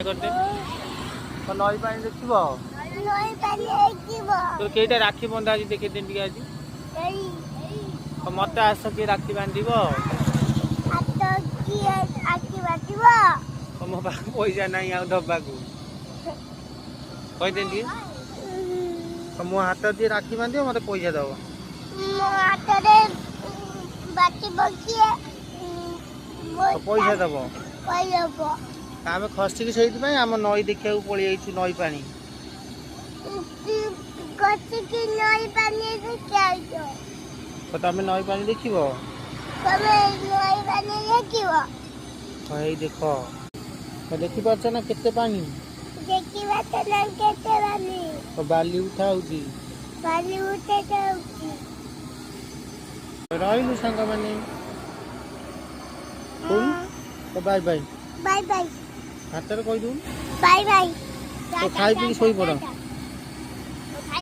କରିଦେ। ତ ନଈ ପାଣି ଦେଖିବ? ନଈ ପାଣି ହେଇଯିବ। ତୋର କେଇଟା ରାକ୍ଷୀ ବନ୍ଧା ଅଛି, ଦେଖେଇଦେନି ଟିକେ ଆଜି। ଏଇ। ତ ମତେ ଆସ, କିଏ ରାକ୍ଷୀ ବାନ୍ଧିବ? ହାତ କିଏ ଆଖି ବାଟିବ? ତ ମୋ ପାଖକୁ ପଇସା ନାହିଁ ଆଉ ଦବାକୁ। କହିଦେନି ଟିକେ। ତ ମୋ ହାତ ଯିଏ ରାକ୍ଷୀ ବାନ୍ଧିବ, ମତେ ପଇସା ଦବ। ମୋ ହାତରେ ବାଟିବ କିଏ? ତ ପଇସା ଦବ। ପଇସା ଦବ। ଆମେ ଖସିକି ସେଇଥିପାଇଁ ଆମ ନଈ ଦେଖିବାକୁ ପଳେଇ ଯାଇଛୁ, ନଈ ପାଣି। ଗଛକି ନଈ ପାଣି ଦେଖିଆଇଛ। ତ ତମେ ନଈ ପାଣି ଦେଖିବ? ତମେ ନଈ ପାଣି ଦେଖିବ? ହଁ, ଏଇ ଦେଖ ତ, ଦେଖିପାରୁଛ ନା କେତେ ପାଣି? ଦେଖିବା ତ ନା କେତେ ପାଣି। ତ ବାଲି ଉଠା ହଉଛି। ବାଲି ଉଠେ ଯାଉଛି। ରହିଲୁ ସାଙ୍ଗମାନେ କହୁନୁ ତ, ବାଇ ବାଇ। ବାଇ ବାଇ। ହାତରେ କହିଦଉନୁ। ବାଇ ବାଇ। ତ ଖାଇ ପିଇକି ଶୋଇପଡ଼।